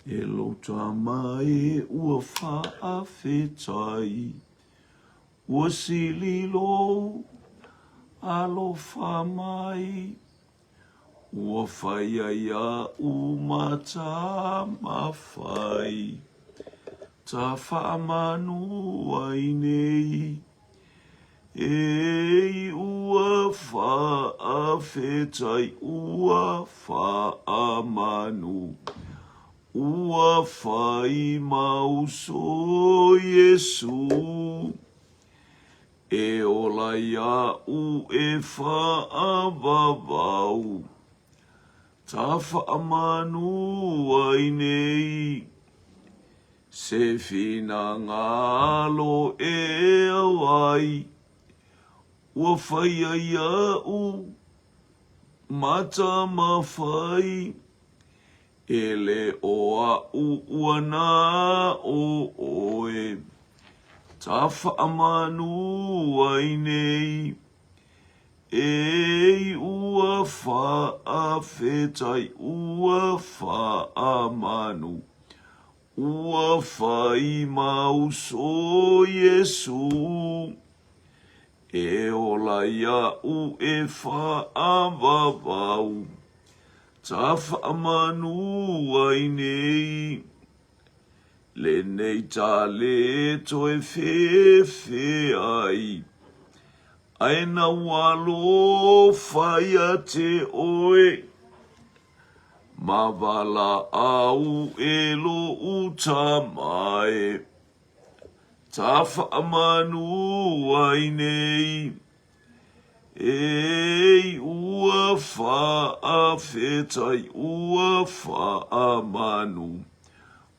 E lou tama e ua faafetai, Ua sili lou alofa mai, Ua faia iaʻu ma Tamafai, Tafaamanu ai nei. Ei ua faafetai, ua faamanu, Ua fai ma uso Iesu, E ola iaʻu e faavavau, Tafaamanu ai nei. Se finagalo e ao ai, Ua faia iaʻu ma Tamafai, E le o aʻu ua na o ʻoe, Tafaamanu ai nei. Ei ua faafetai, ua faamanu, Ua fai ma uso Iesu, E ola iaʻu e faavavau, Tafaamanu ai nei. Lenei tale toe fefe ai, Ae na ua alofa ia te oe, Ma valaau e lou tama e, Tafaamanu ai nei. Ei ua faafetai, ua faamanu,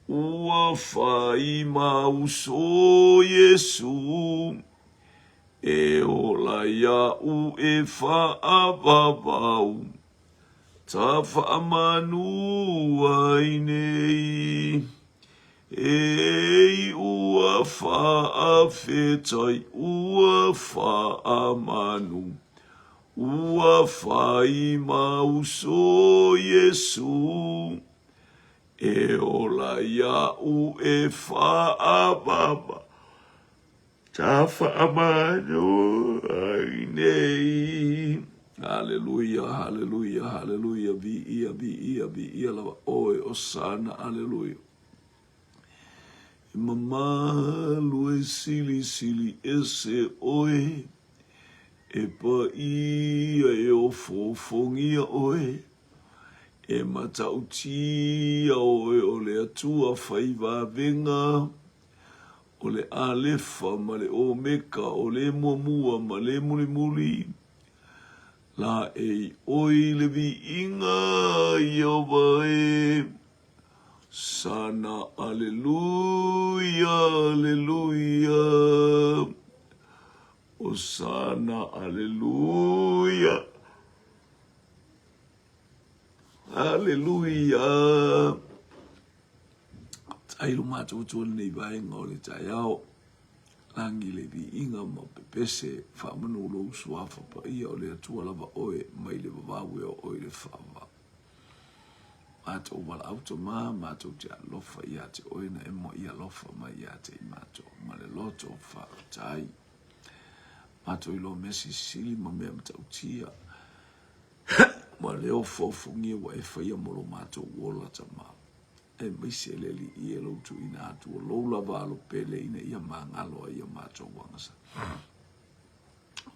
Ua fai ma uso Iesu, E ola iaʻu e faavavau, Tafaamanu ai nei. Ei ua faafetai, ua faamanu, Ua fai ma uso Iesu, E ola iaʻu e faavavau, Tafaamanu ai nei. Haleluia, haleluia, haleluia, viia, viia, viia lava ʻoe, Osana, aleluia. E mamalu e silisili ese ʻoe, E paia e ofoofongia ʻoe, E matautia ʻoe o le Atua fai vavega, ʻO le ʻAlefa ma le ʻOmeka, ʻo le Muamua ma le Mulimuli, Laʻei ʻoe i le viiga Ieova e. Sana aleluia, aleluia. Osana aleluia, aleluia. Ai lo matou atu lenei vaega o le taeao. Lagi le viiga ma pepese faamanu lou suafa paia o le Atua lava oe mai le vavau e oo i le faavavau. Matou valaau tama, matou te alofa ia te oe na e moe alofa mai ia te i matou ma le loto faafetai. Matou iloa mea silisili ma mea matautia ma le ofoofogia ua e faia mo lo matou ola tama. Aemaise le Alii e lou tuuina atu o lou lava alo pele ina ia magalo ai a matou agasala.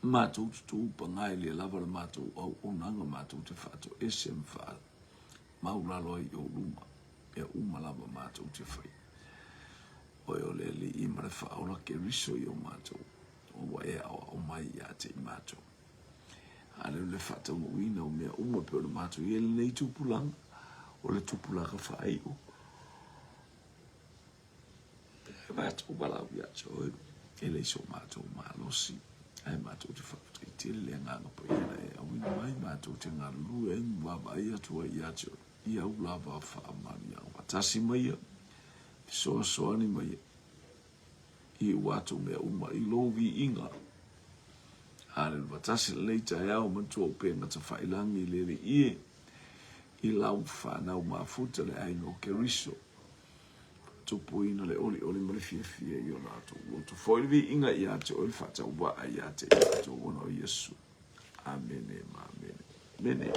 Matou tutū paga e le lava le matou auaunaga matou te faatoese ma faamaulalo ai i ou luma, mea uma lava matou te faia. Oe o le Alii ma le Faaola Keriso i o matou, ua e aoao mai ia te i matou. A lea o le faataunuuina o mea uma pei ona matou i ai lenei tupulaga, o le tupulaga faaiu. E matou valaau ia te oe, e leai so matou malosi, ae matou te faafetai tele le Agaga Paia na e auina mai matou te galulue ai ma vaavaai atu ai ia te oe, i au lava faamanuiaga faatasi ma ia, fesoasoani ma ia, i ua atu mea uma i lou viiga. Haleluia. Tasi lenei taeao manatua upega tafailangi i le Alii e, i lau fanau mafuta le aiga o Keriso. Tupuina le olioli ma le fiafia i o latou loto. Foi le viiga ia te oe le faatauvaa ia te i latou ona o Iesu. Amene ma amene. Amene.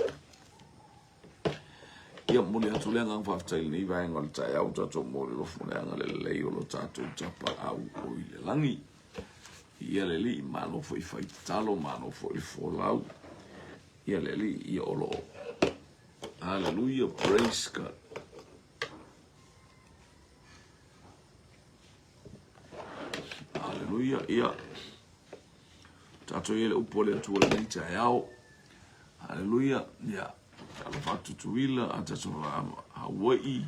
Ia momoli atu le agaga faafetai i lenei vaega o le taeao ua tatou maua le alofa ma le agalelei o lo tatou Tapaau o i le lagi. Ia le Alii, malo foi fai tatalo, malo foi le folau. Ia le Alii, ia o lo o. Hallelujah, praise God. Hallelujah, ia. Tatou i le upu o le Atua i lenei taeao. Hallelujah, ia. Talofa atu Tutuila, a tatou Hawaii.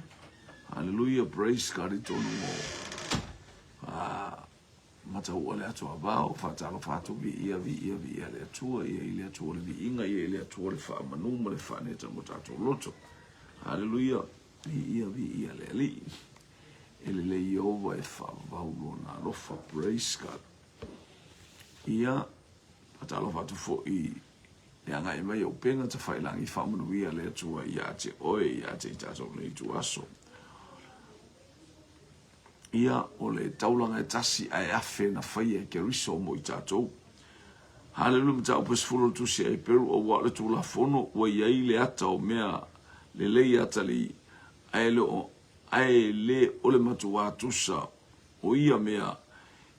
Hallelujah, praise God i tonu o Mataua le Atua Vao, faatalofa atu, viia, viia, viia le Atua, ia i le Atua le viiga, ia i le Atua le faamanu ma le faaneta mo tatou loto. Hallelujah, viia, viia le Alii. E lelei Ieova e faavavau lona alofa. Praise God. Ia, faatalofa atu foi i le agai mai o upega tafailagi faamanuia le Atua ia te oe, ia te i tatou nei ituaso. Ia, o le taulaga e tasi ae afe na faia e Keriso mo i tatou. Haleluia Mataupu e 10 o le Tusi a Heperu Auā o le Tulafono ua i ai le ata o mea lelei atalii, ae le o, ae le o le matuā tusa o ia mea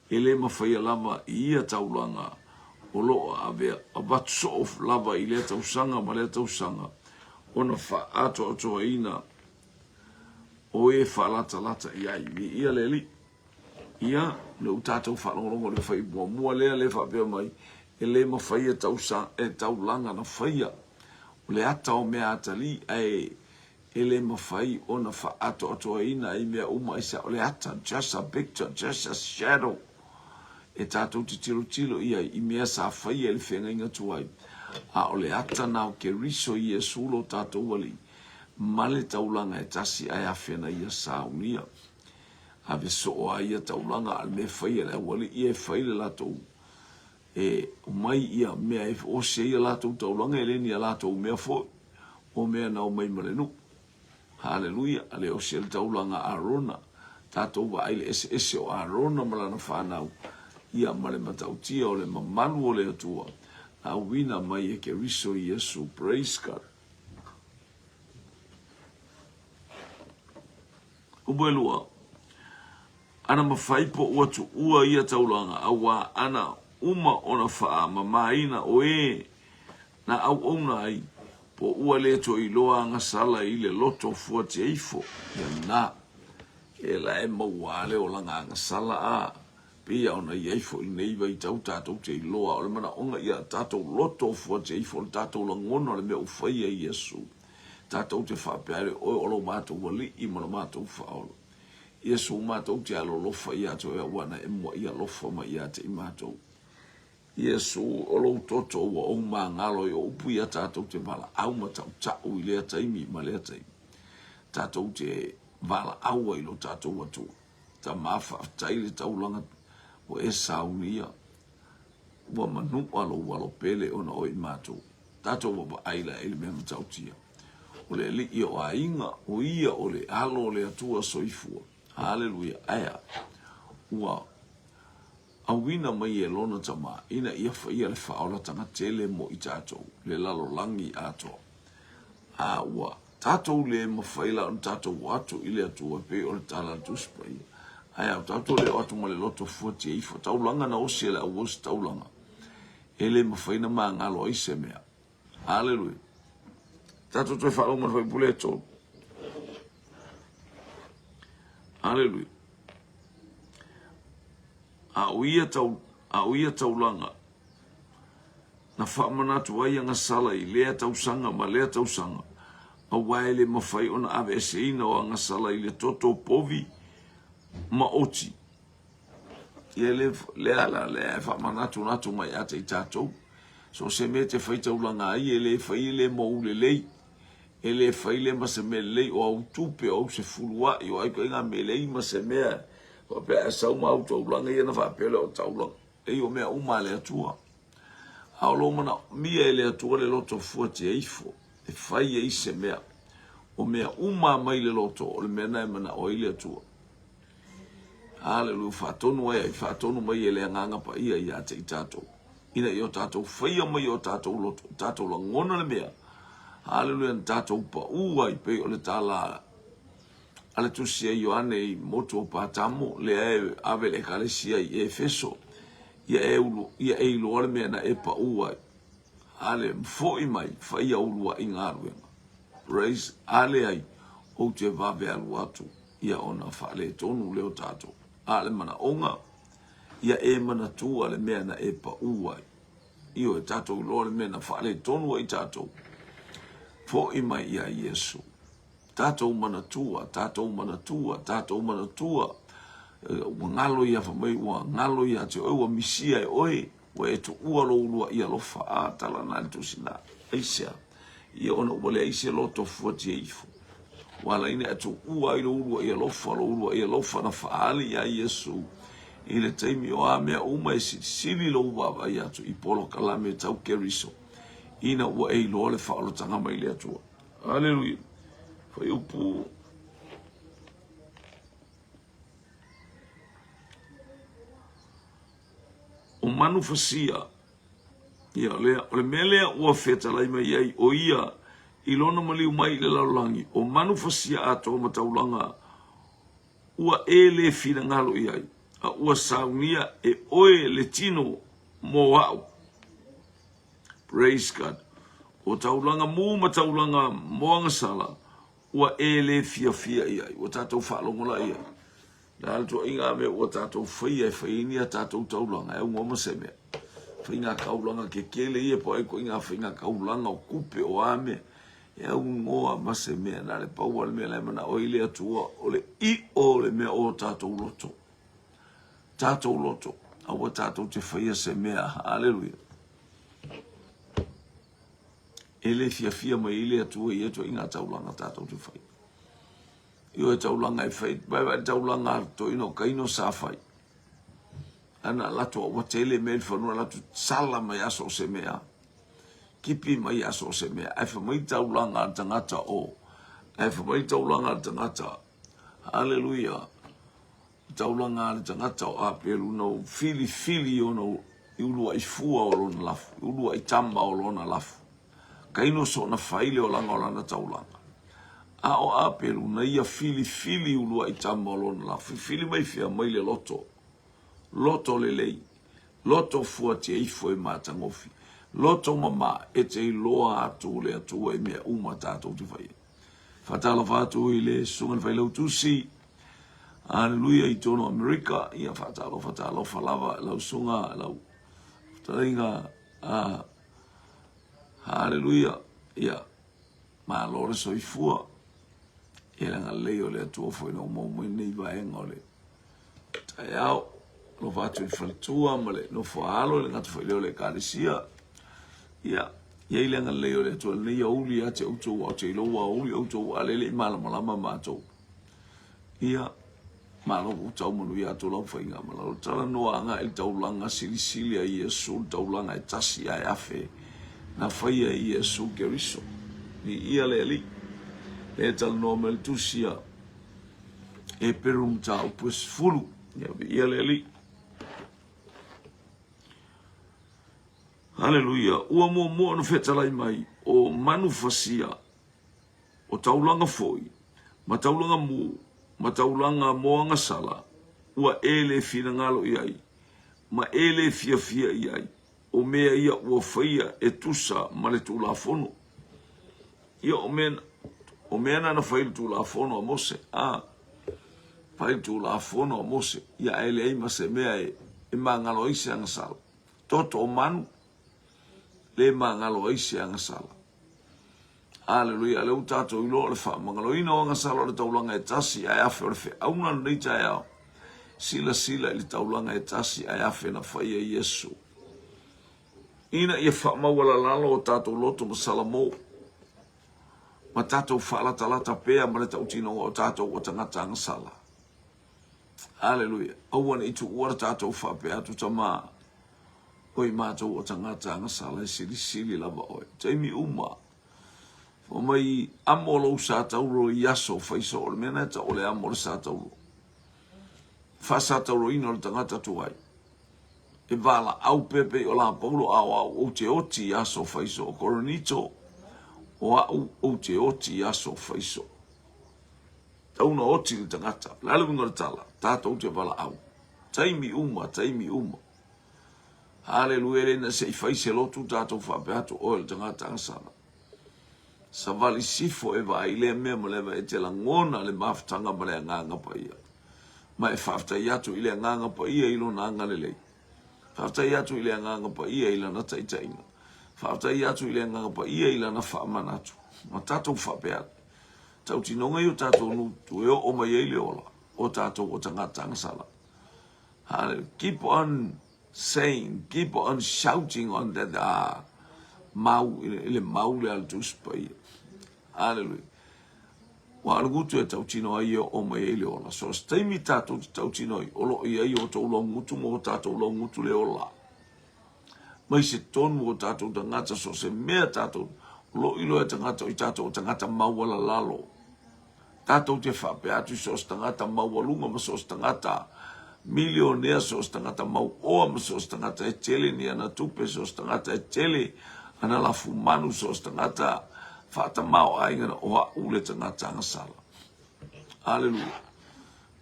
e le mafaia lava i ia taulaga o lo o avea avatu soo lava i lea tausaga ma lea tausaga ona faaatoatoaina o e faalatalata i ai. Viia le Alii. Ia, le u tatou faalogologo i le fai muamua lea le faapea mai, e le mafai e tausa, e taulaga na faia. O le ata o mea atalii, ae e le mafai ona faaatoatoaina ai mea uma aisea o le ata, just a picture, just a shadow, e tatou te tilotilo i ai i mea sa faia i le feagaiga tuai. A o le ata na o Keriso Iesu lo tatou Alii, ma le taulaga e tasi ae afe na ia saunia. Ave soo a ia taulaga a le mea faia le aualii e fai le latou e omai ia mea e osi ai a latou taulaga e le ni a latou mea foi o mea na omai ma le nuu. Haleluia! A le osi ai le taulaga a Arona, tatou vaai le eseese o Arona ma lana fanau, ia ma le matautia o le mamalu o le Atua, na auina mai e Keriso Iesu. Praise God! Upu e lua, Ana mafai po ua tuua ia taulaga, auā ana uma ona faamamaina o ē na auauna ai, po ua le toe iloa agasala i le loto fuatia ifo, ia na, e la e maua a le olaga agasala a, pei a ona i ai foi lenei vaitau tatou te iloa o le manaoga ia tatou loto fuatia ifo le tatou lagona o le mea ua faia e Iesu, tatou te faapea ai oe o lo matou Alii ma lo matou Faaola. Iesu matou te alolofa ia te oe aua na e muaʻi alofa mai ia te i matou. Iesu, o lou toto ua ou magalo ai o upu ia tatou te valaau ma tautau i lea taimi ma lea taimi. Tatou te valaau ai i lo tatou Atua. Tama, faafetai le taulaga ua e saunia. Ua manua lou alo pele ona o i matou. Tatou vaavaai la i le mea matautia. O le Alii o aiga, o ia o le Alo o le Atua soifua. Haleluia. Aea, ua auina mai e lona Tama ina ia faia le faaolataga tele mo i tatou, le lalolagi atoa. A ua tatou le mafai la ona tatou o atu i le Atua e pei o le tala a le Tusi Paia. Ae a tatou le o atu ma le loto fuatia ifo, taulaga na osi e le au osi taulaga, e le mafai na magalo ai se mea. Aleluia. Tatou toe faalogo ma le faipule e tolu. Aleluia. A o ia, tau, a o ia taulaga na faamanatu ai agasala i lea tausaga ma lea tausaga, auā e le mafai ona aveeseina o agasala i le toto povi ma oti. Ia le, lea la, lea e faamanatunatu mai ia te i tatou. So se mea te fai taulaga ai, e le fai e le mou lelei. E le fai lea ma se mea lelei, o au tupe, o au sefulua'i, o ai ituaiga mea leai ma se mea. Faapea a sau ma au taulaga ia ona faapea lea o taulaga. Ei, o mea uma a le Atua. A o lo o manaomia e le Atua le loto fuatia ifo e fai ai se mea. O mea uma mai le loto, o le mea na e manao ai le Atua. Haleluia, faatonu ai ai, faatonu mai e le Agaga Paia ia te i tatou, ina ia o tatou faia mai o tatou loto, tatou lagona le mea, haleluia, na tatou paū ai, pei o le tala a le tusi a Ioane i motu o Patamo, lea e ave le ekalesia i Efeso, ia e, ulu, ia e iloa le mea na e paū ai. Ale, foi mai, faia uluaʻi galuega. Praise, a leai, ou te vave alu atu, ia ona faaletonu lea o tatou. A o le manaoga, ia e manatua le mea na e paū ai. Ioe, tatou iloa le mea na faaletonu ai tatou. Foi mai ia Iesu. Tatou manatua, tatou manatua, tatou manatua. Ua galo ia fai mai, ua galo ia te oe, ua misia e oe, ua e tuua lou uluaʻi alofa. A, tala na le tusi na. Aisea? Ia ona ua leai se loto fuatia ifo. Ua ala ai ona e tuua ai lou uluaʻi alofa, lou uluaʻi alofa na faaali iā Iesu i le taimi o a mea uma e silisili lou vaavaai atu i polokalame tau Keriso, ina ua e iloa le faaolataga mai le Atua. Aleluia. Fuaiupu o manufasia. Ia, lea, o le mea lea ua fetalai mai ai o ia i lona maliu mai i le lalolagi, o manufasia atoa ma taulaga ua e le finagalo i ai, a ua saunia e oe le tino mo au. Praise God. O taulaga mu ma taulaga moagasala ua e le fiafia i ai, ua tatou faalogo la i ai. Na le tuaiga mea ua tatou faia e fai ai ni a tatou taulaga, e augoa ma se mea. Faiga kaulaga kekele ia po ai koiga faiga kaulaga o kupe o a mea. E augoa ma se mea, na le pau le mea la e manao ai le Atua, o le io o le mea o tatou loto. Tatou loto, aua tatou te faia se mea, haleluia. E le fiafia mai ai le Atua i ia ituaiga taulaga tatou te faia. Ioe taulaga e fai, vaevae le taulaga a toeaina o Kaino sa fai. Ana latou ua tele mea i le fanua, latou sala mai a so o se mea. Kipi mai a so o se mea. Ae fai mai taulaga a le tagata o, ae fai mai taulaga a le tagata. Haleluia. Taulaga a le tagata o Apelu na filifili i ona i uluai fua o lona lafu, i uluai tama o lona lafu. Kaino soona fai le olaga o lana taulaga. A o Apelu na ia filifili i uluai tama o lona lafu. Filifili mai fea? Mai le loto. Loto lelei. Loto fuatia ifo e matagofi. Loto mama e te iloa atu le Atua i mea uma tatou te faia. Faatalofa atu i le Susuga i le Failautusi, Aleluia i totonu o Amerika, ia faatalofa talofa lava lau susuga, lau fetalaiga, ah, haleluia, ia malo le soifua, ia le agalelei o le Atua foi na ua maua mai nei vaega o le taeao. Alofa atu i le faletua ma le nofo a alo, le gata foi lea o le ekalesia. Ia, i ai le agalelei o le Atua i lenei aoauli ia te outou, aua ou te iloa ua aoauli outou, a o lea e le i malamalama matou. Ia, malo ua tau manuia atu lau faiga ma lau talanoa agai i le taulaga silisili a Iesu, le taulaga e tasi ae afe na faia e Iesu Keriso. Viia le Alii. Lea e talanoa mai le tusi a Eperu mataupu e 10. Ia, viia le Alii. Haleluia! Ua muamua ona fetalai mai o manufasia, o taulaga foi, ma taulaga mu, ma taulaga moagasala, ua e le finagalo i ai, ma e le fiafia i ai, o mea ia ua faia e tusa ma le Tulafono. Ia, o mea, o mea na na fai le Tulafono a Mose, a, fai le Tulafono a Mose, ia ae leai ma se mea e, e magalo ai se agasala. Toto o manu, le magalo ai se agasala. Aleluia, lea ua tatou iloa o le faamagaloina o agasala o le taulaga e tasi ae afe o le feauna lenei taeao. Silasila i le taulaga e tasi ae afe na faia Iesu. Ina ia faamaualalalo o tatou loto ma Salamo, ma tatou faalatalata pea ma le tautinoga o tatou ua tagata agasala. Aleluia. Aua ne i tuua le tatou faapea atu tama, oi matou o tagata agasala e silisili lava oe. Taimi uma, fai mai amo lou sa tauro i aso fai soo, o le mea lena e tau o le amo o le sa tauro. Faasatauroina o le tagata tuai. E valaau pea pei o la Paulo a o au ou te oti i aso faiso o Korinito, o au ou te oti i aso faiso. Tau na oti le tagata. O le a le uiga o le tala? Tatou te valaau. Taimi uma, taimi uma. Haleluia, le na se i fai se lotu tatou faapea atu oe le tagata agasala. Savali sifo e vaai i lea mea ma lea mea, e te lagona le mafutaga ma le Agaga Paia. Ma e faafetai atu i le Agaga Paia i Lona agalelei. Faafetai atu i le Agaga Paia i Lana taitaiga. Faafetai atu i le Agaga Paia i Lana faamanatu. Ma tatou faapea atu, tautinoga i o tatou gutu e oo mai ai le ola o tatou o tagata agasala. Hallelujah. Keep on saying, keep on shouting on that mau, i le mau lea a le Tusi Paia. Hallelujah. Ua o le gutu e tautino ai e oo mai ai le ola. So, se taimi tatou te tautino ai, o lo o i ai o tou laugutu ma o tatou laugutu le ola. Mai se tonu o tatou tagata, so se mea tatou, o lo o iloa e tagata o i tatou o tagata maualalalo. Tatou te faapea atu i so o se tagata maualuga ma so o se tagata milionea, so o se tagata mauoa ma so o se tagata e tele ni ana tupe, so o se tagata e tele ana lafumanu, so o se tagata faatamaoaiga na o a'u le tagata agasala. Aleluia.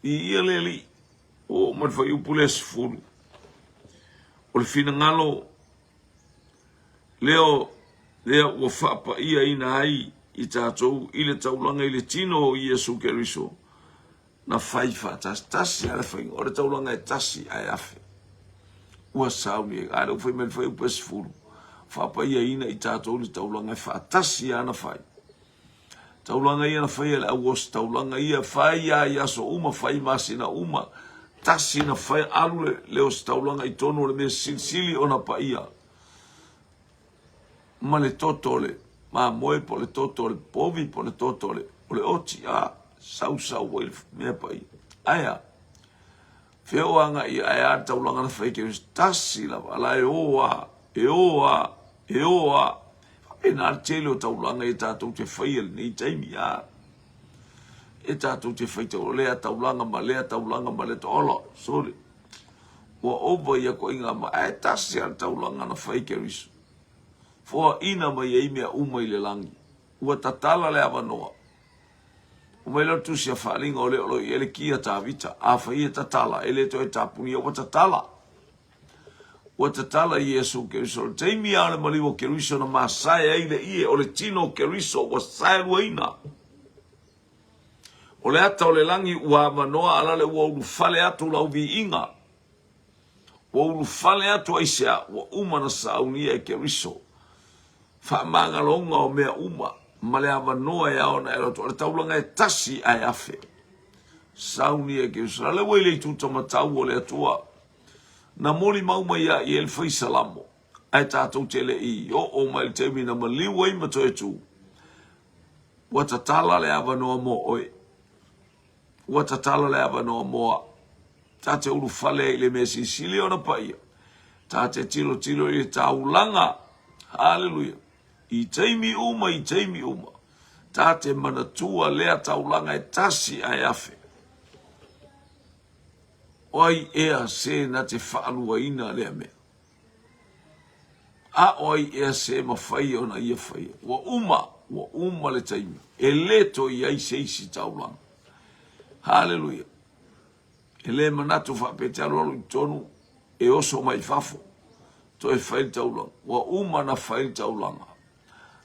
Viia le Alii. Ua oo mai le fuaiupu lea 10. O le finagalo lea, lea ua faapaiaina ai i tatou i le taulaga i le tino o Iesu Keriso, na fai faatasitasi lava le faiga o le taulaga e tasi ae afe. Ua sauni ai. A lea ua fai mai le fuaiupu e 10, faapaiaina i tatou i le taulaga e faatasi lava na fai. Taulaga ia na faia e le au ositaulaga ia, fai lava i aso uma, fai i masina uma, tasi na fai, alu le, le ositaulaga i tonu o le mea silisili ona paia ma le toto o le mamoe po o le toto o le povi po o le toto o le, o le oti, a sausau ai le mea paia. Ae a? Fea o agai ia, ae a le taulaga na fai ke tasi lava, ala e o a, e o a, e o a. Faapena le tele o taulaga ia tatou te faia i lenei taimi, a. E tatou te fai tau, lea taulaga ma lea taulaga ma lea taulaga, ola, sole. Ua ova ia koiga ma, ae tasi a le taulaga na fai Keriso. Foaina mai ai mea uma i le lagi. Ua tatala le avanoa. Omai lea o le tusi a Faaliga o lea o lo o i ai le ki a Tavita. Afai e tatala, e le toe tapunia, ua tatala. Ua tatala Iesu Keriso. O le taimi lava o le maliu o Keriso na masae ai le ie o le tino o Keriso ua saeluaina. O le ata o le lagi ua avanoa alale ua ulufale atu lau viiga. Ua ulufale atu aisea ua uma na saunia e Keriso faamagaloga o mea uma ma le avanoa e ao ona e alu atu. O le taulaga e tasi ae afe. Saunia e Keriso. A lea ua i le itu tamatau o le Atua na molimau mai ia i ai le fai salamo ae tatou te le i oo mai le taimi na maliu ai ma toe tu. Ua tatala le avanoa mo oe. Ua tatala le avanoa mo au. Ta te ulufale ai i le mea silisili ona paia. Ta te tilotilo i le taulaga. Haleluia. I taimi uma, i taimi uma. Ta te manatua lea taulaga e tasi ae afe. O ai ea se na te faaluaina lea mea? A o ai ea se mafai ona ia faia? Ua uma, ua uma le taimi. E le toe i ai se isi taulaga. Haleluia. E le manatu faapea te alualu i totonu e oso mai fafo. Toe fai le taulaga. Ua uma na fai le taulaga.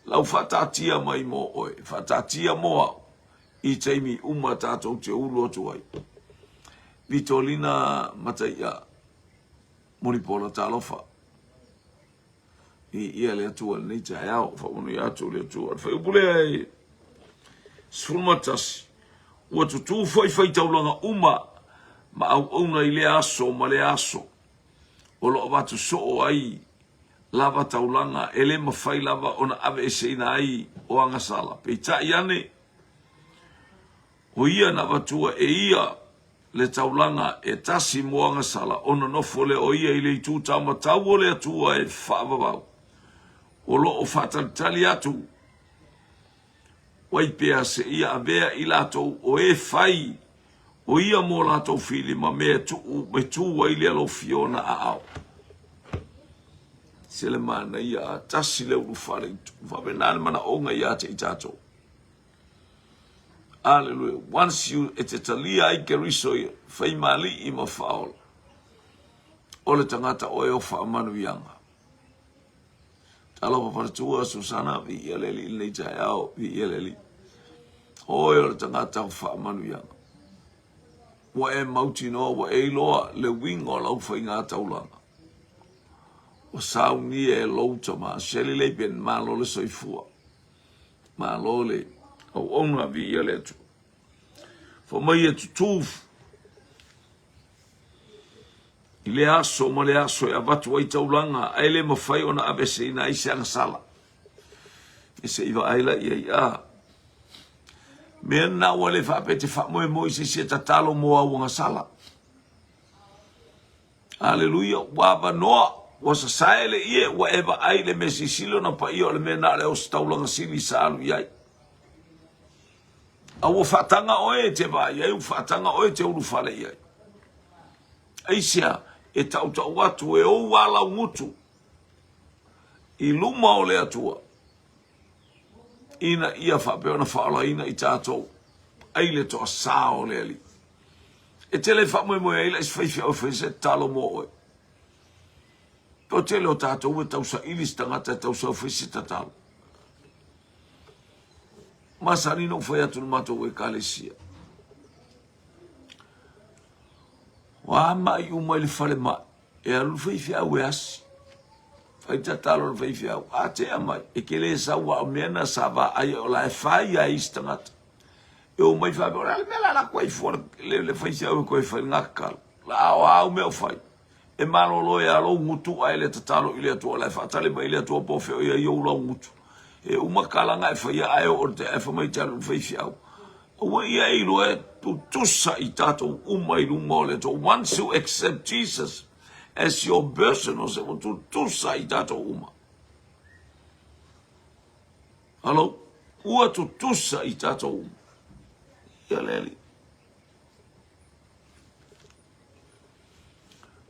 Lau faataatia mai mo oe, faataatia mo au, i taimi uma tatou te ulu atu ai. Vitolina Mataia. Mulipola talofa. Viia le Atua i lenei taeao, faamanuia atu le Atua. O le fuaiupu lea e 11, ua tutū foi faitaulaga uma ma auauna i lea aso ma lea aso, o lo o avatu soo ai lava taulaga e le mafai lava ona aveeseina ai o agasala. Peitai ane, o ia na avatua e ia le taulaga e tasi mo agasala ona nofo lea o ia i le itu taumatau o le Atua e faavavau. O lo o faatalitali atu wai pea seia avea i latou o e fai O ia mo latou fili ma mea e tuu e tu ai le alofia o na aao. Se le manaia a tasi le ulufale i tu. Faapena le manaoga ia te i tatou. Aleluia. Once you e te talia ai Keriso ia, faimali'i ma faaola. O le tagata oe o faamanuiaga. Talofa faletua Susana, viia le Alii i lenei taeao, viia le Alii. Oe o le tagata o faamanuiaga. Ua e mautinoa, ua e iloa le uiga o lau faiga taulaga. Ua saunia e lou tama. Shelley Laban, malo le soifua. Malo le auauna, viia le Atua. Fai mai e tutū i lea aso ma lea aso e avatu ai taulaga, ae le mafai ona aveeseina ai se agasala. E se i vaai la i ai a. Mea na ua le faapea e te faamoemoe i se isi e tatalo mo au agasala. Aleluia, ua avanoa, ua sasae le ie, ua e vaai i le mea silisili ona paia o le mea na o le ositaulaga sili sa alu i ai. A ua faataga oe e te vaai ai, ua faataga oe e te ulufale i ai. Aisea e tautau atu e ou alaugutu i luma o le Atua, ina ia faapea ona faaolaina i tatou ai le toasā o le Alii. E te le faamoemoe ai la i se faifeau e fai se tatalo mo oe. Toatele o tatou e tausaili se tagata e tausau fai se tatalo. Masani na ou fai atu i le matou ekalesia. O a mai uma i le falemai, e alu le faifeau e asi. Fai tatalo le faifeau, a tea mai, e ke le sau a o mea na sa vaai o la e fai a isi tagata. E o mai faapea, o le a le mea la lako ai fua le, le faifeau e koe fai le ngakakalo. La o a au mea o fai. E malolo e a lou gutu ae le tatalo i le Atua, la e faatali mai le Atua po o fea o i ai ou lau gutu. E uma kalaga e faia ae oo le te ae fai mai te alu i le faifeau. Aua ia e iloa e tutusa i tatou uma i luma o le Atua. Once you accept Jesus as your personal Savior, ua tutusa i tatou uma. Hello? Ua tutusa i tatou uma. Ia le Alii.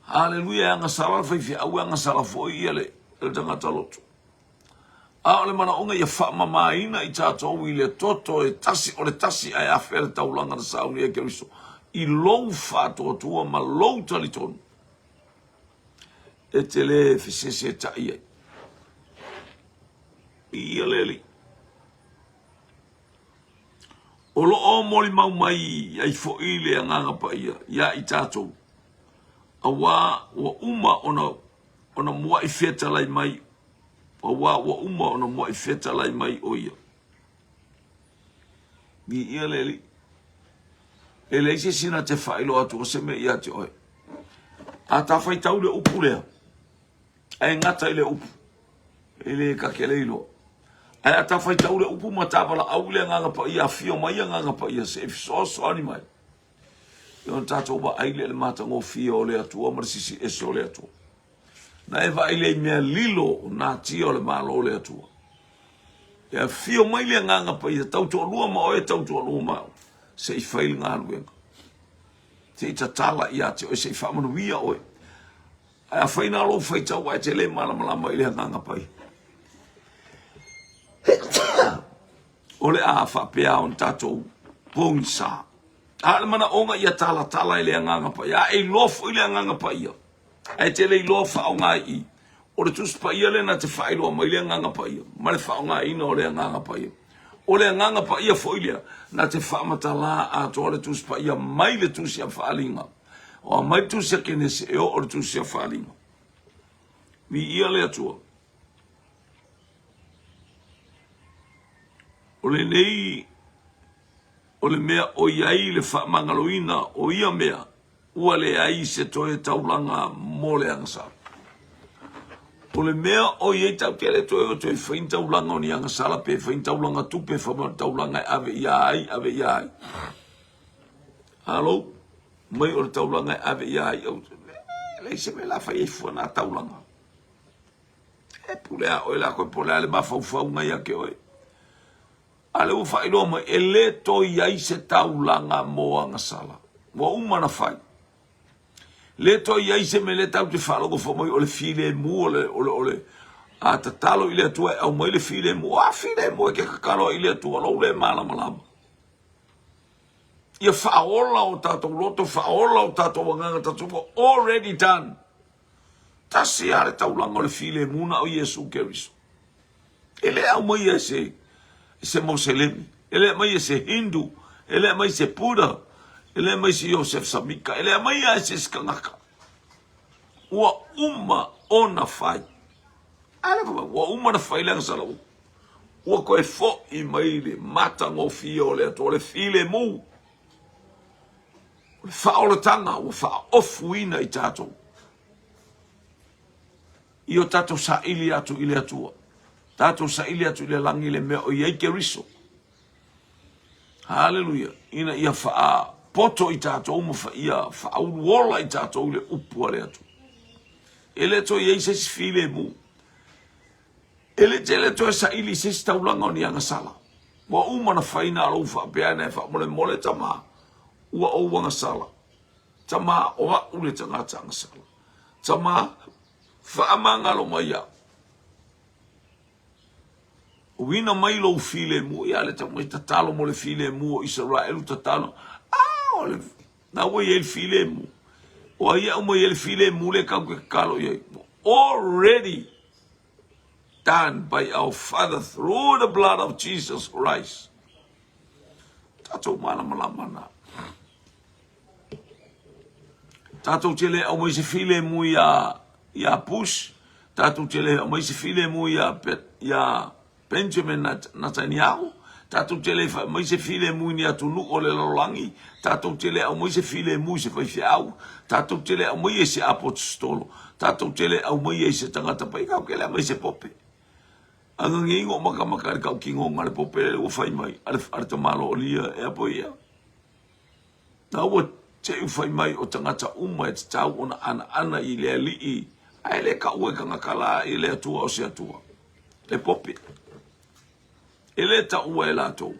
Haleluia, e agasala le faifeau, e agasala foi ia le, le tagata loto. A o le manaoga ia faamamaina i tatou i le toto e tasi o le tasi ae afea le taulaga na saunia e Keriso i lou faatuatua ma lou talitonu e te le fesesetai ai. Ia le Alii. O lo o molimau mai ai foi le Agaga Paia iā i tatou, auā ua uma ona ona muaʻi fetalai mai, auā ua uma ona muaʻi fetalai mai ʻo ia. Viia le Alii. E leai se isi na te faailoa atu o se mea ia te oe. A ta faitau le upu lea, ae gata i le upu, e le ta te le iloa. Ae a ta faitau le upu ma ta valaau i le Agaga Paia, afio mai Agaga Paia se i fesoasoani mai. Ia ona tatou vaai lea i le matagofie o le Atua ma le sisi ese o le Atua. Na e vaai lea i mea lilo o natia o le Malo o le Atua. E afio mai le Agaga Paia, tautoalua ma oe, tautoalua ma au, se i fai le galuega. Se i tatala ia te oe, se i faamanuia oe. Ae afai na lou faitau ae te le malamalama i le Agaga Paia, o le a faapea ona tatou pogisa. A o le manaoga ia talatala e le Agaga Paia, a e iloa foi le Agaga Paia, ae te le iloa faaaoga i i. O le Tusi Paia lea na te faailoa mai le Agaga Paia ma le faaaogaina o le Agaga Paia. O le Agaga Paia foi lea na te faamatala atoa le Tusi Paia mai le Tusi a Faaaliga. O aumai le Tusi a Kenese e oo le Tusi a Faaaliga. Viia le Atua. O lenei o le mea o i ai le faamagaloina o ia mea, ua leai se toe taulaga mo le agasala. O le mea o i ai tatou te le toe o toe fai ni taulaga o ni agasala pe fai ni taulaga tupe, fai ni taulaga e ave ia ai, ave ia ai. Alo, mai o le taulaga e ave ia ai, e leai se mea la fai ai fua na taulaga. E pule a oe la koe po o le a le mafaufauga ia te oe. A lea ua faailoa mai, e le toe i ai se taulaga mo agasala. Ua uma ona fai. Le toe i ai se mea lea tatou te faalogo fua mai o le filemu o le, o le, o le, a tatalo i le Atua e aumai le filemu. O a filemu e te tatalo ai i le Atua, lou le malamalama. Ia faaola o tatou loto, faaola o tatou agaga, tatou ua already done. Tasi lava le taulaga o le filemu na o Iesu Keriso. E le aumaia e se, se Moselemi, e le aumaia e se Hindu, e le aumaia e se Buddha, e le aumaia e se Joseph Samika, e le aumaia e se isi tagata. Ua uma ona fai. A le ua uma ona fai le agasala ua. Ua toe fo'i mai le matagofie o le Atua, o le filemu, o le faaolataga ua faaofuina i tatou. I o tatou saili atu i le Atua, tatou saili atu i le lagi i le mea o i ai Keriso. Haleluia! Ina ia faapoto i tatou ma ia faauluola i tatou i le upu a le Atua. E le toe i ai se isi filemu. E le tele toe saili i se isi taulaga o ni agasala. Ua uma ona fai na lou faapea ane faamolemole tama, ua ou agasala. Tama, o a'u le tagata agasala. Tama, faamagalo mai au. Uina mai lou filemu, ia le tau mai tatalo mo le filemu o Isaraelu tatalo. Ah, o le, na ua i ai le filemu. O ai e aumai ai le filemu le kau ke tatalo i ai. Already done by our Father through the blood of Jesus Christ. Tatou malamalama na. Tatou te le aumai se filemu iā, iā Bush, tatou te le aumai se filemu iā, iā Benjamin Netanyahu, tatou te le aumai se filemu i ni atunuu o le lalolagi, tatou te le aumai se filemu i se faifeau, tatou te le aumaia i se aposetolo, tatou te le aumaia i se tagata pai, tatou te le aumai i se pope. Agagei o makamaka i le tautinoga a le pope lele ua fai mai a le, a le tamaloalia e apo ia. Na ua teu fai mai o tagata uma e tatau ona anaana i le Alii, ae le taua e tagata la i le Atua o se Atua. Le pope. E le taua e latou.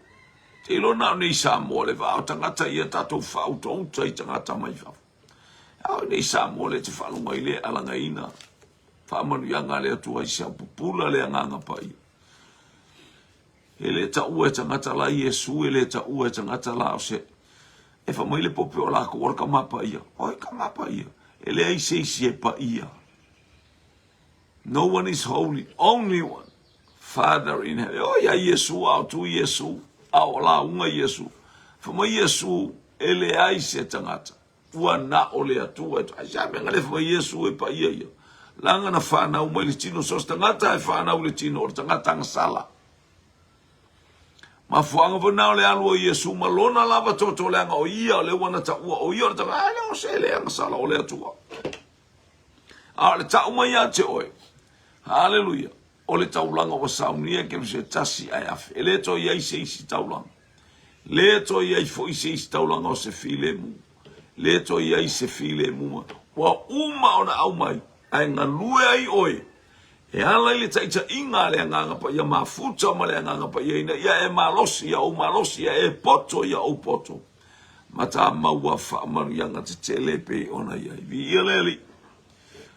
Te iloa na o nei Samoa le vaa o tagata ia tatou faautauta i tagata mai fafo. A o nei Samoa le te faalogo ai le alagaina faamanuiaga a le Atua i se au pupula le agaga paia. E le taua e tagata la Iesu, e le taua e tagata la o se e fai mai le pope o lakou o le tama paia. O ai tama paia? E leai se isi e paia. No one is holy, only one. Father in heaven. O ia Iesu, a o tu Iesu, a o lauga Iesu. Fai mai Iesu, e leai se tagata. Ua na o le Atua e Ai se mea le fai mai Iesu e paia ia. Leaga na fanau mai le tino, so se tagata e fanau le tino, o le tagata agasala. Mafuaaga foi na o le alu o Iesu ma lona lava toto leaga o ia o le ua na taua o ia o le tagata, ai le o se le agasala o le Atua. A o le tau mai ia te oe. Haleluia. O le taulaga ua saunia ke se tasi ae afe. E le toe i ai se isi taulaga. Le toe i ai foi se isi taulaga o se filemu. Le toe i ai se filemu. Ua uma ona aumai, ae galue ai oe e ala i le taitaiga a le Agaga Paia mafuta ma le Agaga Paia ina ia e malosi ia ou malosi, ia e poto ia ou poto, ma ta maua faamanuiaga tetele e pei ona i ai. Viia le Alii.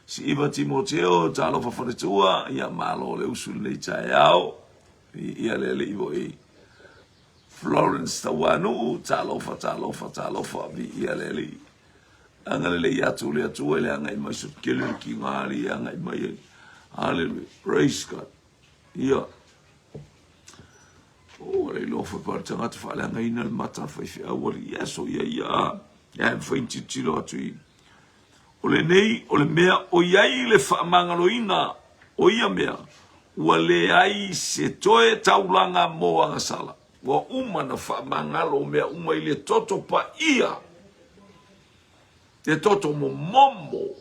Si'iva Timoteo, talofa faletua, ia malo le usu i lenei taeao. Viia le Alii foi. Florence Tauanuu, talofa, talofa, talofa, viia le Alii. Agalelei atu le Atua i le agai mai so kele le kiga ali e agai mai ai. Hallelujah. Praise God. Ia. Oh, le iloa foi pa le tagata faaleagaina le mata faifeau ali. Yes, o ia ia. Ia e mafai ona tilotilo atu i O lenei o le mea o i ai le faamagaloina o ia mea, ua leai se toe taulaga mo agasala. Ua uma na faamagalo mea uma i le toto paia, le toto momomo,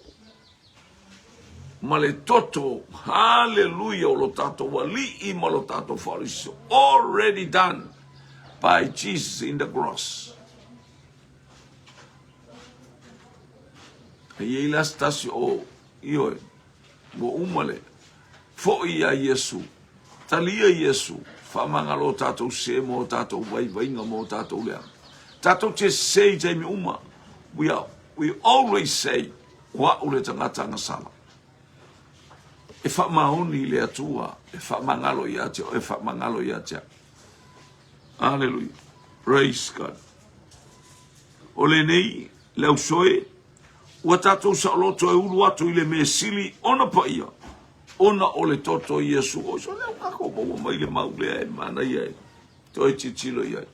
ma le toto, haleluia, o lo tatou Alii ma lo tatou Faaolisio. Already done by Jesus in the cross. E i ai la se tasi o, ioe, ua uma le foi iā Iesu, talia Iesu, faamagalo o tatou sese ma o tatou vaivaiga ma o tatou leaga. Tatou te sese i taimi uma. We are, we always say, o a'u le tagata agasala. E faamaoni i le Atua, e faamagalo ia te oe, e faamagalo ia te au. Hallelujah. Praise God. O lenei, le ausoe, ua tatou saoloto e ulu atu i le mea sili ona paia, ona o le toto o Iesu. O so lea ua tatou maua mai le mau lea e manaia e toe tilotilo i ai.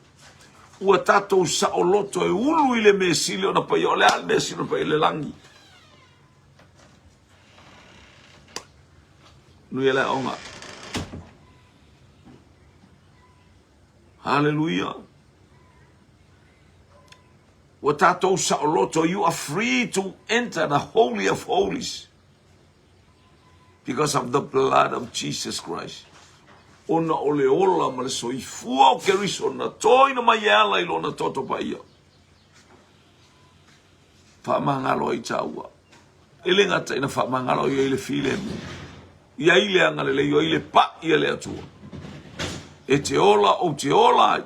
Ua tatou saoloto e ulu i le mea sili ona paia. O le a le mea sili ona paia? Le lagi. Nui le aoga. Hallelujah. Ua tatou saoloto, you are free to enter the holy of holies because of the blood of Jesus Christ. Ona o le ola ma le soifua o Keriso na toina mai e ala i lona toto paia. Faamagalo ai tāua. E le gata ina faamagalo i ai le filemu. I ai le agalelei o ai le pa'i a le Atua. E te ola ou te ola ai,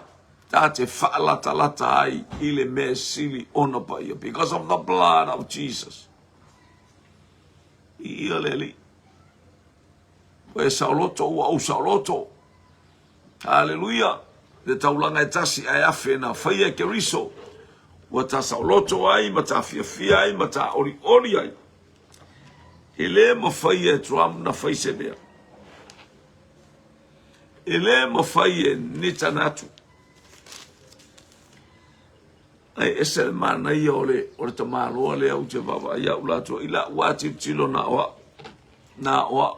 ta te faalatalata ai i le mea sili ona paia. Because of the blood of Jesus. I ia le Alii. Ua e saoloto, ua ou saoloto. Haleluia! Le taulaga e tasi ae afe na faia e Keriso, ua ta saoloto ai ma ta fiafia ai ma ta olioli ai. E le mafai e Trump na fai se mea. E le mafai e Netanyahu. Ae ese le manaia o le, o le tamaloa lea ou te vaavaai au latou i la'u lava tilotilo na o a'u, na o a'u.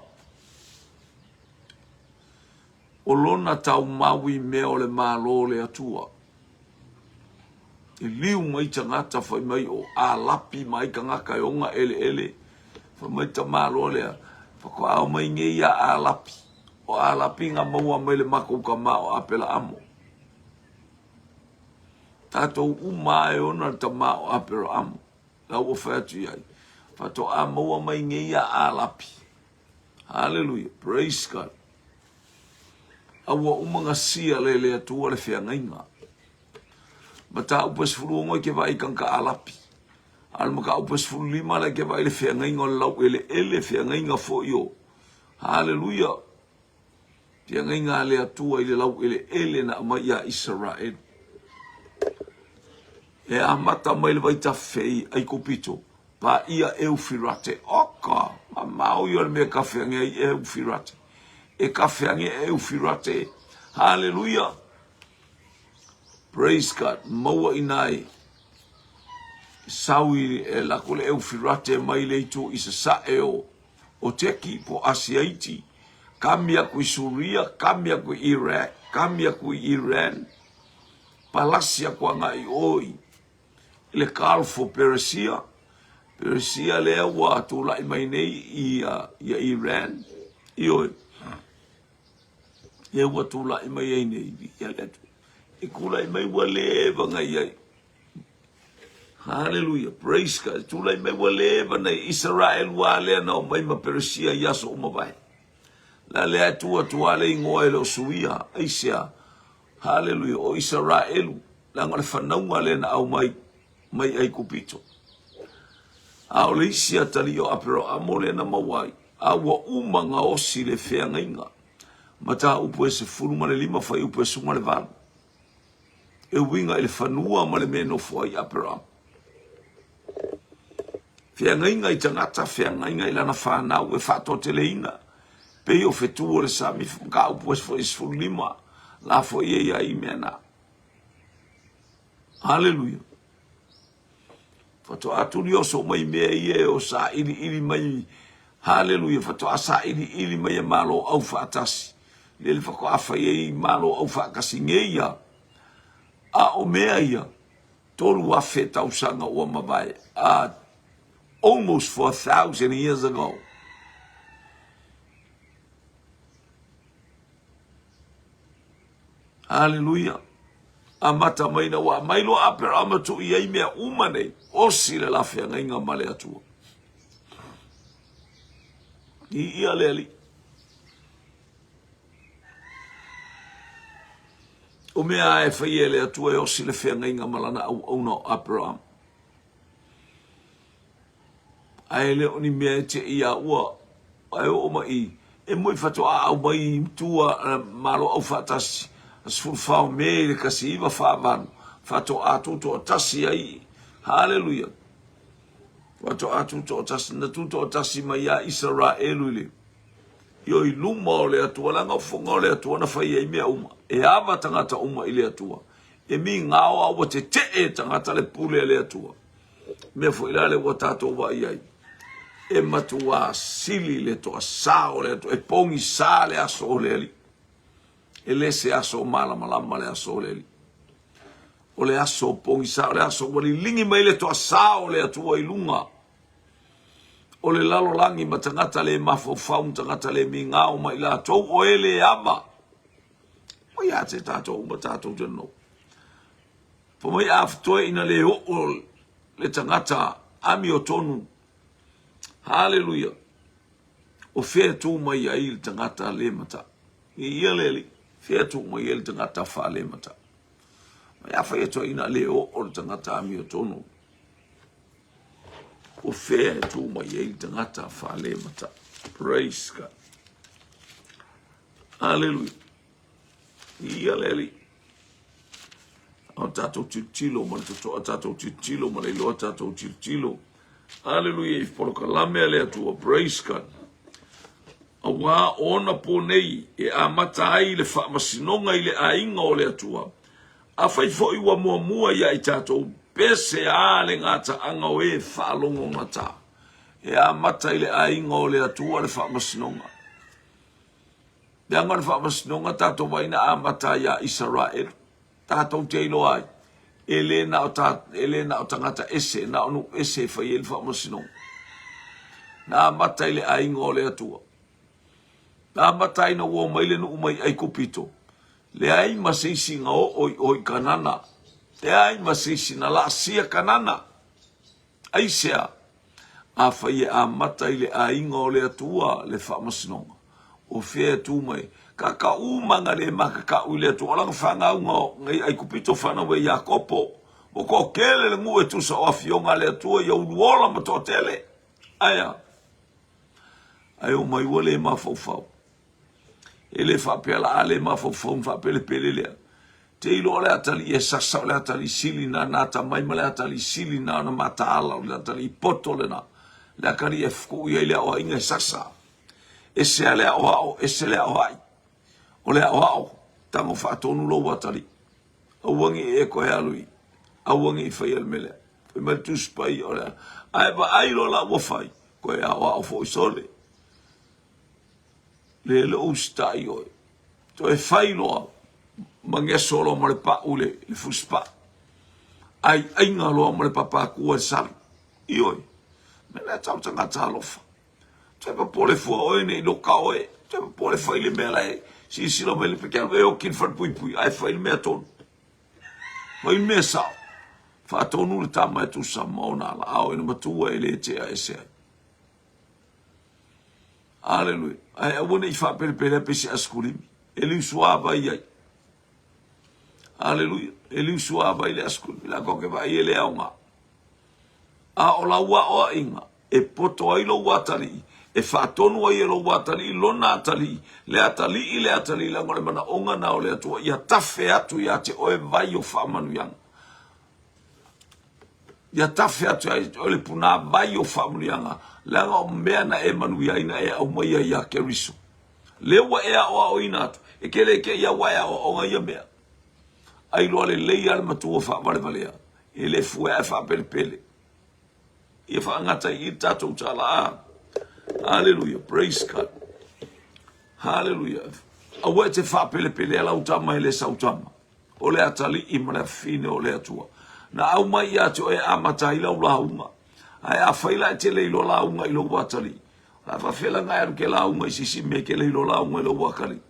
O lona taumau i mea o le Malo o le Atua. E liu mai tagata fai mai o Alapi mai tagata e oga eleele. Fai mai tamaloa lea, faatoa ao mai nei ia Alapi. O Alapi na maua mai le matou tama o Apelaamo. Tatou uma lava e ona le tama o Aperaamo. La ua fai atu i ai, faatoa maua mai nei ia Alapi. Haleluia, praise God. A ua uma na sia le le Atua le feagaiga. Mataupu e 16 i ke vaai i tagata Alapi. A o le mataupu e 15 la i ke vaai i le feagaiga o le laueleele, feagaiga foi o, haleluia, Feagaiga a le Atua i le laueleele na aumai ia Isaraelu. E amata mai le vaitafe i Aikupito, paia Eufirate. Oka, mamao ia o le mea e kafeage ai Eufirate. E kafeage Eufirate. Haleluia! Praise God. Maua ina e sau i e lako le Eufirate mai le itu i sasae o o Teki po Asia Iti, kami aku i Suria, kami aku i Iraq, kami aku i Iran, palasi aku agai i o i le Gulf o Peresia, Peresia lea ua tulai mai nei i ia Iran, ioe, lea ua tulai mai ai nei, ia le atu, e tulai mai ua leva na i ai. Haleluia, praise God. Tulai mai ua leva nei Israel ua lea na omai ma Peresia i aso uma vae. La lea e tu atu a le ingoa e le o suia, aisea. Haleluia, o Israelu, leaga o le fanauga lea na aumai mai Aikupito. A o le isi atalii o Aperoamo lea na maua ai, a ua uma gaosi le feagaiga. Mataupu e 15 fuaiupu e 18. E uiga i le fanua ma le mea e nofo ai Aperama. Feagaiga i tagata, feagaiga i lana fanau e faatoateleina, pei o fetu o le sami, mataupu e 15, la foi e i ai mea na. Haleluia. Faatoa tuli oso mai mea ia e o sailiili mai, haleluia, faatoa sailiili mai e Malo Aufaatasi. Lele faatoa fai ai Malo Aufaatasi nei ia. A o mea ia, 3,000 tausaga ua mavae, almost 4,000 years ago. Haleluia. Amata mai na ua aumai loa Aperama tuu i ai mea uma nei, osi le la feagaiga ma le Atua. I ia le Alii. O mea e faia e le Atua e osi le feagaiga ma lana auauna o Aperama. Ae le o ni mea e te ia ua ae oo mai i, e moi faatoa aumai i tua Malo Aufaatasi, 14 o Me i le 1948, faatoa tutoatasi ai. Haleluia! Faatoa tutoatasi, na tutoatasi mai ia Isaraelu i le io i luma o le Atua, leaga o fofoga o le Atua na fai ai mea uma. E ava tagata uma i le Atua. E migao a ua tetee e tagata le pule a le Atua. Mea foi la lea ua tatou vaai ai, e matuā sili le toasā o le Atua, e pogisā le aso o le Alii. E le se aso malamalama le aso o le Alii. O le aso pogisā, o le aso ua liligi mai le toasā o le Atua i luga o le lalolagi ma tagata le mafaufau ma tagata le migao ma i latou o e le ava. Ua ia te tatou uma tatou te nonofo. Fai mai a toe ina le oo le tagata amiotonu. Haleluia. O fea tu mai ai le tagata le mata. I ia le ali, fea tu mai ai le tagata faale mata. Mai a fai atu ina le oo le tagata amiotonu. O fea e tu mai ai le tagata faale mata. Praise God. Haleluia. Ia le Alii. O tatou tilotilo ma le totoa, tatou tilotilo ma le iloa, tatou tilotilo. Aleluia i polokalame a le Atua. Praise God. Auā o ona pō nei e amata ai le faamasinoga i le aiga o le Atua. Afai foi ua muamua ia i tatou, pese a le gataaga o e faalogogata. E amata i le aiga o le Atua le faamasinoga. Leaga o le faamasinoga tatou vaai na amata ai ia Isaraelu. Tatou te iloa ai, e le na o, ta, e le na o tagata ese, na o nuu ese e fai ai le faamasinoga. Na amata i le aiga o le Atua. Na amata ai na ua omai le nuu mai Aikupito. Leai ma se isi na oo i o i Kanana. Leai ma se isi na laasia Kanana. Aisea? Afai e amata i le aiga o le Atua le faamasinoga, o fea e tu mai? Ka ka uma na le makakau i le Atua, o lana fanauga o nei Aikupito fanau e Iakopo, ua toatele le nuu e tusa o afioga a le Atua ia uluola ma toatele. Aea? Ae omai ua le mafaufau. E le faapea la a le mafaufau na faapelepele lea. Te iloa o le atalii e sasa, o le atalii sili na na atamai ma le atalii sili na ona mataala, o le atalii poto lena. Le atalii e tuu i ai le aoaiga e sasa. Ese a le aoao, ese le aoai. O le aoao, tago faatonu lou atalii. Aua ne i e toe alu i, aua ne i faia le mea lea. Fai mai le Tusi Paia o le a. Ae vaai loa la ua fai, toe aoao foi sole. Le le usitai oe. Toe fai loa ma geso loa ma le pau le, le fusipau. Ai aiga loa ma le papakua i le sami. Ioe. Mea lea tau tagata alofa. Toe popole fua oe nei loka oe. Toe popole fai le mea la e silasila mai le peke alu e oki le falepuipui ae fai le mea tonu. Fai le mea sao. Faatonu le tama e tusa ma ona ala. A o ina matua e le tea ese ai. Aleluia. Ae aua ne i faapelepelea pe se asikulimi. E liusuavai ai. Aleluia. E liusuavai le asikulimi. La kou ke vaai e le aoga. A o lau aoaiga e poto ai lou atalii, e faatonu ai e lou atalii lona atalii, le atalii le atalii, leaga o le manaoga na o le Atua ia tafe atu ia te oe vai o faamanuiaga. Ia tafe atu ia te oe le punāvai o faamanuiaga, leaga o mea na e manuia ai na e aumaia ia Keriso. Lea ua e aoaoina atu, e te le te i a ua e aoaoga ia mea. Ai loa lelei a le matua faavalevalea, e le fue ae faapelepele. Ia faagata i i le tatou tala a. Hallelujah, praise God. Hallelujah. Aua e te faapelepelea lau tama e le sau tama. O le atalii ma le afafine o le Atua. Na aumai ia te oe e amata ai lau lauga. Ae afai la e te le iloa lauga i lou atalii, o le a faafefea la ona e alu ke lauga i se isi mea e te le iloa lauga i lou atalii?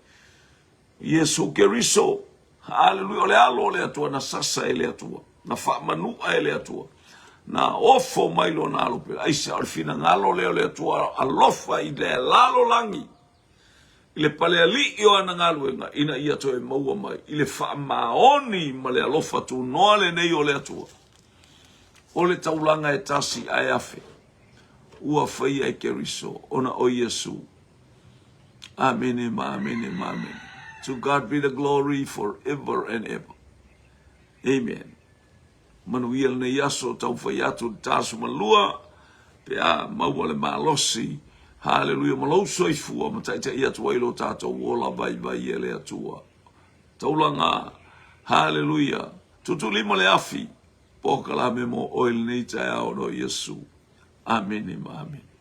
Iesu Keriso, haleluia, o le alo o le Atua, na sasa e le Atua, na faamanua e le Atua, na ofo mai lona alo pele. Aisea, o le finagalo lea o le Atua alofa i le lalolagi, i le palealii o ana galuega, ina ia toe maua mai i le faamaoni ma le alofa tunoa lenei o le Atua. O le taulaga e tasi ae afe. ua faia e Keriso ona o Iesu. Amene ma amene ma amene. To God be the glory forever and ever. Amen. Manuia lenei aso, taumafai atu le ta 12 pe a maua le malosi. Haleluia ma lou soifua ma taitai atu ai lo tatou ola vaivai e le Atua. Taulaga, haleluia, tuutuulima le afi, polokalame mo oe lenei taeao no Iesu. Amene ma amene.